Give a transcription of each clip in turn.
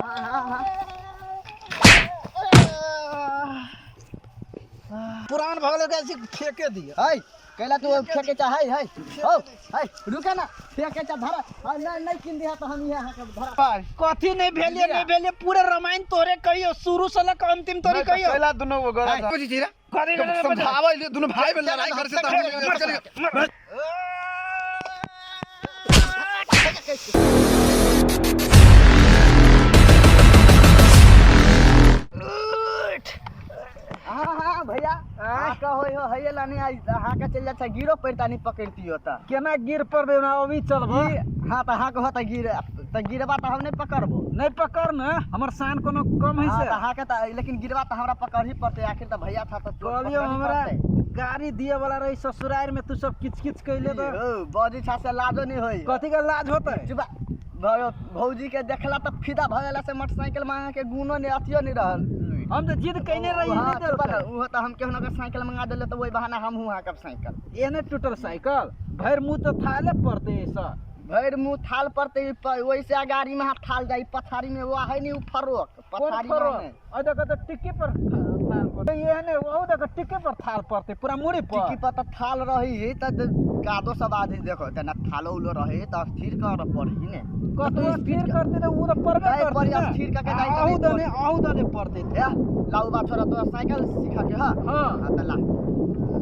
हाँ हाँ पुरान भऽ गेलै ओकरा फेके दिअ है कैला तू फेके चा है है हो है रुके ना फेके चा धरा हाँ नहीं नहीं किन दिया तो हम यहाँ अहाँके धरा कथी नहीं भेलिए नहीं भेलिए पूरे रामायण तोरे कहियो शुरू से लऽ कऽ अंतिम तोरे कहियो कैला दुनू गोरा बुझी छी रे कथी भेलै? समझाबै लिए दुनू भाई में लड़ाई कर से त हाँ हाँ भैया अहाँ का होय हो हैये लानी आई अहाँ के चल जा गिरो पड़ता नहीं पकड़ती होता केना गिर पड़बै ना अभी चलबो हाँ तो अहाँ के होता गिर तो गिरबा तो हम नहीं पकड़बो नहीं पकड़ ने हमर शान कोनो कम है हाँ से तो अहाँ के तो लेकिन गिरबा तो हमरा पकड़ ही पड़ते आखिर तो भैया था तो चोट कहलियो पकड़ ही हमरा पड़तै। गाड़ी दिए वाला रही ससुराल में तू सब किच किच कैले तो हो बजी छा से लाजो नहीं होई कथी के लाज होतै चुपा भौजी के देखला तऽ फिदा भऽ गेला से मोटरसाइकिल मांगे के गुणो नहीं अथियो नहीं रहल हम तो जिद कैने रही हाँ, नहीं चुपा देलकै। उहो तऽ हम केहनो के साइकिल मंगा देले तऽ ओहि बहाना हमहूँ अहाँ के साइकिल एहने टूटल साइकिल भरि मुँह तऽ थाले पड़तै एहिसँ भरि मुँह थाल पड़तै ओहिसे गाड़ी में हाथ थाल जाई पछाड़ी में वो है नहीं उ फरोक कोन पछाड़ी फरोक में अ देखो तऽ टिक्की पर थाल पड़तै एहने ओहू देखो टिक्की पर थाल पड़तै पूरा मुड़ी पर टिकी पर तऽ थाल रही तऽ कादो सब आदि देखो तेना थालो उलो रही तऽ स्थिर कर पड़ी ने कतबो तऽ स्थिर करतै तऽ उ तऽ पड़बे नहीं, करतै पड़ी ने। स्थिर कऽ के जाइ तऽ अहू नहीं दने पड़तै। अहू दने पड़तै हे लाउ बा छोरा तोरा साइकिल सिखा के हाँ हाँ हाँ तऽ ला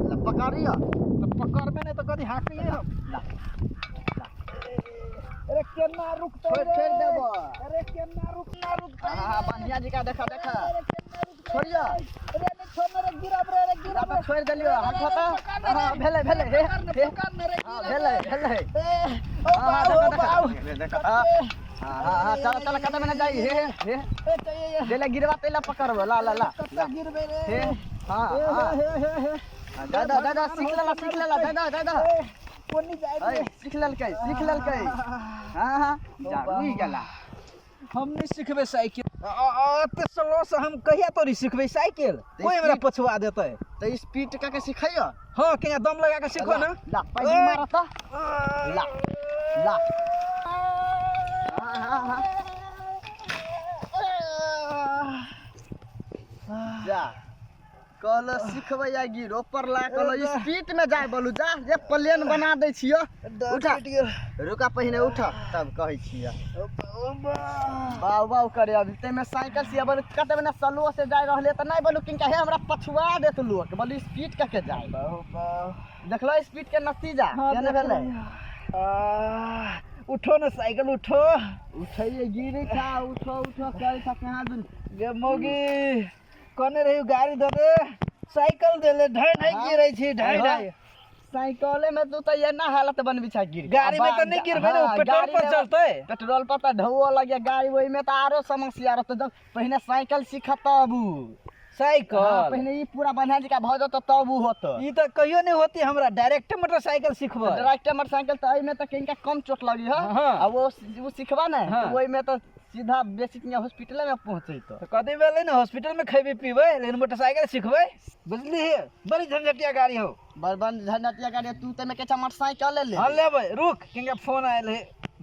ला पकड़ियो तऽ पकड़बे नहि तऽ कथी हाँकिए हम ला अरे केना रुकतै छोड़ रे? छोड़ देबो अरे केना रुकना रुकतै हाँ हाँ बढ़िया जी का देखा देखा छोड़ियो अरे नहीं छोड़ रे गिरब रे रे ला गिरब तऽ छोड़ देलियो हाथ होता हाँ भेलै भेलै हे हे हाँ भेलै भेलै ए ओ हाँ बाऊ ओ देखा बाऊ देखा देखा हाँ हाँ हाँ चल चल कतऽ मने जाइ हे हे ए चाहिए जेले गिरवा तेला पकड़बो ला ला ला कत्ता गिरबे रे हे हाँ हे हाँ हे हे हे दादा दादा सीख लेला सीख लेला दादा दादा ए कोनी जाय अरे रे सीख लेलकै सीख लेलकै हाँ हाँ जा रुइ गेला हम नहीं सिखबे साइकिल एते स्लो से हम कहिया तोरी सिखबे साइकिल कोई हमरा पछुआ देतै तऽ स्पीड कऽ के सिखैयो हाँ केना दम लगा के सीखो ना ला पहिले मारऽ तऽ ला ला हाँ हाँ हाँ जा कहलो सिखबै आ गिरो पड़ला कहलो स्पीड में जाय बोलू जा जे प्लेन बना दै छियो उठा रुका पहिने उठ तब कहै छियो बाउ बाउ करे अभी ताहिमे साइकिल से बोलू कते बना सलो से जाय रहले तऽ नहि बोलू किनका हे हमरा पछुआ देत लोक बोलू स्पीड कऽ के जाय देखलो स्पीड के नतीजा केने भेलै उठो ना साइकिल उठो उठैये गिरै था उठो उठो करै था कहाँ दुन गे मौगी कहने रही गाड़ी दे दे साइकिल देले ढाई ढाई गिरै छी ढाई ढाई साइकिले में तू तऽ एना हालत बनबी छा गिर गाड़ी में तऽ नहि गिरबै ने, पेट्रोल पर चलतै। पेट्रोल पर तऽ ढौओ लगे गाड़ी ओहिमे तऽ आरो समस्या रहतै जब पहिने साइकिल सीख तब उ। साइकिल हाँ, पहिने ई पूरा बढ़िया जकाँ भऽ जेतौ तब उ होतौ ई तऽ कहियो नहि होती हमरा डायरेक्ट मोटरसाइकिल सिखबै डायरेक्ट मोटरसाइकिल तऽ एहिमे तऽ कनिका कम चोट लगी है हाँ। आ वो वो सिखबा ने हाँ। तऽ ओहिमे तऽ सीधा बेसी हॉस्पिटले में पहुँचैतौ तऽ कथी भेलै ने हॉस्पिटल में खेबै पीबै लेकिन मोटरसाइकिल सिखबै बुझलिही बड़ी झंझटिया गाड़ी हो बड़ बड़ झंझटिया गाड़ी तू तऽ के मोटरसाइकिल ले ले हाँ लेबै रुक किनका फोन आयल है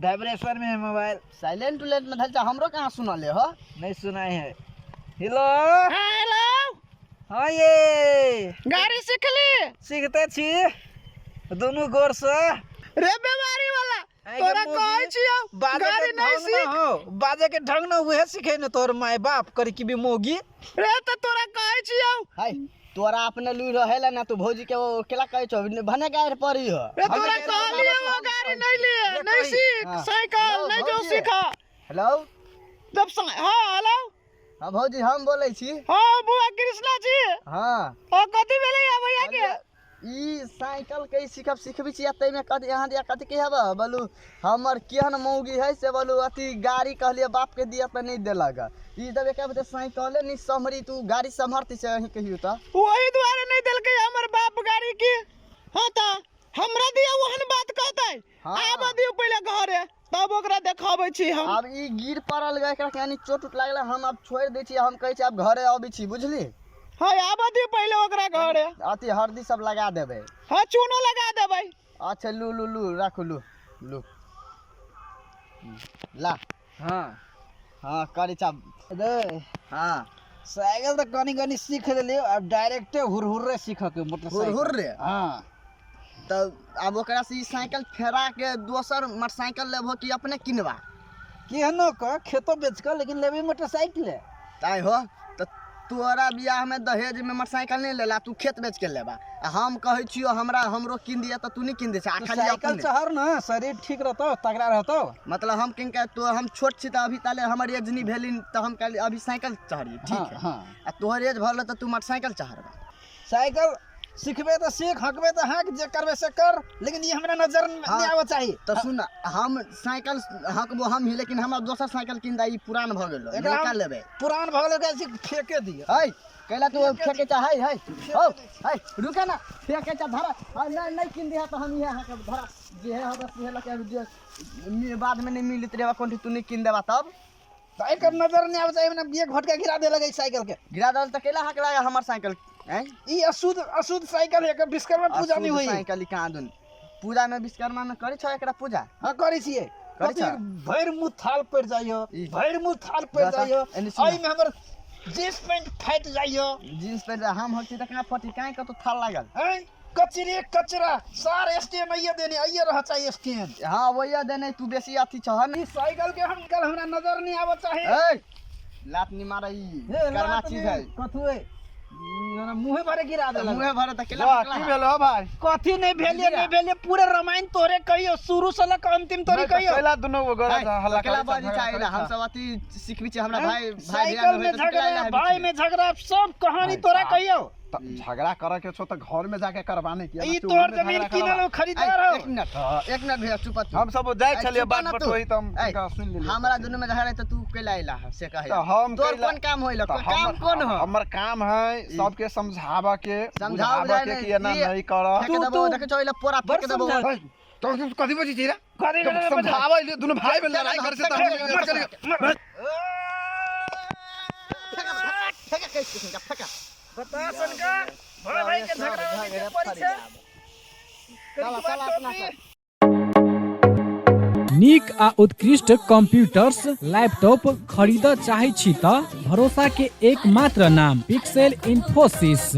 वाइब्रेशन में है मोबाइल साइलेंट उलेंट में धल जा हमरो कहाँ सुनले हो नहीं सुनाई है हेलो हेलो हाँ ये गाड़ी सिखली सीखते छी दुनू गोर से रे बीमारी वाला तोरा कहै छियौ बाजे गाड़ी के नहीं ढंग ना सीख हो बाजे के ढंग ना उहे सिखे ने तोर माय बाप करी कि भी मोगी रे त तोरा कहै छियौ हाय तोरा अपने लुइ रहेला ना तू भौजी के वो केला कहै छौ भने गारि पड़ी हो रे तोरा कहलियौ वो गाड़ी नहीं लिए नहीं सीख हाँ। साइकिल हेलो, नहीं जो भौजी। सीख हेलो जब हाँ हेलो हाँ भौजी हम बोलै छी हाँ बुआ कृष्णा जी हाँ ओ कथी भेलै या भैया के ई साइकिल के सीखब सिखबै छी ताहिमे कथी अहाँ दिया कथी की हेबऽ बोलू हमर केहन मौगी है से बोलू अथी गाड़ी कहलियै बापके दिअ तऽ नहि देलक ई जब एक बजे साइकिले नहि सम्हरी तू गाड़ी सम्हरती से अहीं कहियौ तऽ ओही दुआरे नहि देलकै हमर बाप गाड़ी की हाँ तऽ हमरा दिया ओहन बात कहतै हाँ। आबऽ दियौ पहिले घरे तब ओकरा देखाबै छी हम आब ई गिर पड़ल गए एकरा कनी चोट उट लागल हम आब छोड़ि दै छी हम कहै छी आब घरे अबै छी बुझली हाँ आबऽ दियौ पहिले ओकरा घरे अथी हरदी सब लगा देबै हाँ चूनो लगा देबै अच्छा लू लू लू राखू लू लू ला हाँ हाँ करै छ। रे। हाँ। साइकिल तऽ कनी कनी सीख लेलियो, आब डायरेक्टे हुरहुर्रे सीखऽ के मोटरसाइकिल। हुरहुर्रे? हाँ। तऽ आब ओकरा से ई साइकिल फेरा के दोसर मोटरसाइकिल लेबहो कि अपने किनबा? केहनो के खेतो बेच कऽ, लेकिन लेबै मोटरसाइकिले। ताहि हो तऽ तोरा बियाह में दहेज में मोटरसाइकिल नहीं लेला, तू खेत बेच के लेबा, आ हम कहै छियो हमरा हमरो किन दिया तऽ तू नहीं किन दै छ। आ तू खाली साइकिल अपने चहर न, शरीर ठीक रहतौ, तगड़ा रहतौ। मतलब हम किन के तो हम छोट छी तऽ अभी ताले हमर एज नहीं भेलिन, तऽ हम काल्हि अभी साइकिल चढ़िए, ठीक है? हाँ। आ तोहर एज भऽ तऽ तू मोटरसाइकिल चढ़बा। साइकिल सिखबे तऽ सीख, हकबे तऽ हक, जे करबे से कर, लेकिन ई हमरा नजर में हाँ। नहीं आबऽ चाही। तऽ सुन, हम साइकिल हकबो हम ही, लेकिन हमरा दोसर साइकिल किन दा, ई पुरान भऽ गेलो। एकरा नयका लेबै। पुरान भऽ गेल, एकरा फेके दिअ। है कैला तू फेके चाहे? है हो, है रुके ना, फेके चा धरा। हाँ, नहीं नहीं किन दिया तो हम यहाँ के धरा जे है बस ये लके जे बाद में नहीं मिलत रे कोन, तू नहीं किन देबा तब। तऽ एकर नजर नहीं आबऽ चाही ने, एक भटका गिरा दे लगे साइकिल के। गिरा दल तऽ कैला हक लागा हमर साइकिल हैं? ई अशुद्ध अशुद्ध साइकिल है, एकर विश्वकर्मा पूजा नहीं अशुद्ध होई। साइकिल ई कहाँ दुन पूजा में विश्वकर्मा में करी छ एकरा पूजा? हाँ, करै छियै। करै कथी छ? भरि मुँह थाल पड़ि जाइयो। ई। भरि मुँह थाल पड़ि बता, जाइयो। एने सुन। एहिमे हमर जींस पैंट फाटि जाइयो। जींस पैंट हम होइ छी तऽ कहाँ फटी, कहाँ कतौ थाल लागल? हैं, कचरे कचरा सार स्टैंड आइए देने आइए रह चाहिए स्टैंड। हाँ, वही देने तू बेसी अथी छह ने। ई साइकिल के हम कल हमरा नजर नहीं आबऽ चाही। ए लात नहीं मारा, ई हे, करना लात चीज नहीं, है। कथु है हमरा मुँहे भरे गिरा देलक। मुँहे भरे तऽ केला वाह, हकला? की भेल हो भाई? कथी नहीं भेलिए, नहीं भेलिए, पूरे रामायण तोरे कहियो, शुरू से लऽ कऽ अंतिम तोरे नहीं, तऽ कहियो। कैला दुनू गोरा है, हल्ला केला करै छ, बाजी झगड़ा चाही करै ना, हम छ? सब अथी सिखबी छी हमरा भाई भाई साइकिल में झगड़ा, भाई में झगड़ा, सब कहानी भाई तोरा साहब। कहियो। तऽ झगड़ा करे के छौ तऽ घर में जाके करवाने की ई तोहर जमीन किनल हो, खरीदार हो। एक मिनट, एक मिनट भैया, चुप तू। हम सब जाइ ऐ, छलियै चुप बाट ना तू। बटोही तऽ हम ऐ, हुनका सुनि लेलियै। हमरा दुनू में झगड़ा है तऽ तू कैला अइला है से कहे? तऽ हम तोर कैला- कोन काम होइल? तऽ काम हमर- कोन हो? हमर काम है सबके समझाबऽ के, समझाओ बुझाबऽ बुझाए के नहीं, कि एना ई- नहीं कर। फेंक तू- देबो, तू- देखै छौ, अइला पोरा बड़ फेंक देबो। समझा- है, तो तू कथी बजै छी रे? कथी तो बजै? समझाबऽ एलियै, दुनू भाई में लड़ाई करै छै तऽ हम फेंक कैसे फेंक? बता सनका, भाई भाई के झगड़ा में के पड़ी छै। चला चला अपना सब। नीक आ उत्कृष्ट कंप्यूटर्स, लैपटॉप खरीदऽ चाहै छी तऽ भरोसा के एकमात्र नाम पिक्सेल इन्फोसिस।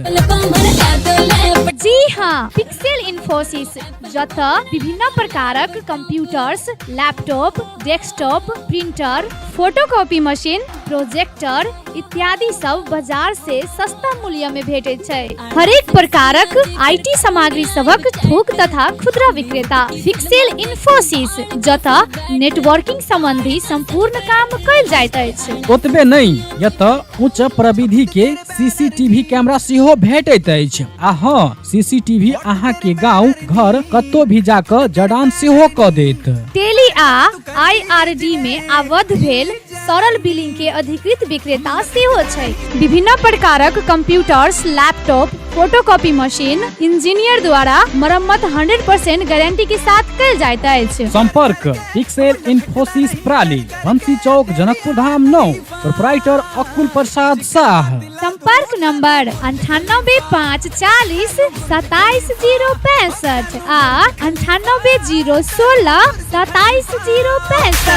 जी हाँ, पिक्सेल इन्फोसिस, जतऽ विभिन्न प्रकारक computers, laptop, desktop, printer, photocopy machine, projector इत्यादि सब बाजार से सस्ता मूल्य में भेटैत छै। हरेक प्रकारक IT सामग्री सभक थोक तथा खुदरा विक्रेता पिक्सेल इन्फोसिस, जतऽ नेटवर्किंग संबंधी संपूर्ण काम कयल जाइत अछि। ओतबे नहि, एतऽ उच्च प्रविधि के सीसीटीवी कैमरा सेहो भेटैत अछि। आ हाँ, सीसीटीवी अहाँ के गांव घर कतौ भी जाकऽ जड़ान सेहो कऽ देत। टेली आ आईआरडी में आबद्ध भेल सरल बिलिंग के अधिकृत विक्रेता सेहो छै। विभिन्न प्रकारक computers, laptop, photocopy machine engineer द्वारा मरम्मत 100% गारंटी के साथ कयल जाइत अछि। संपर्क पिक्सेल इन्फोसिस प्राली, बंसी चौक, जनकपुर धाम 9, प्रोपराइटर अकुल प्रसाद शाह। संपर्क नंबर 9854027065 आ 9801627065।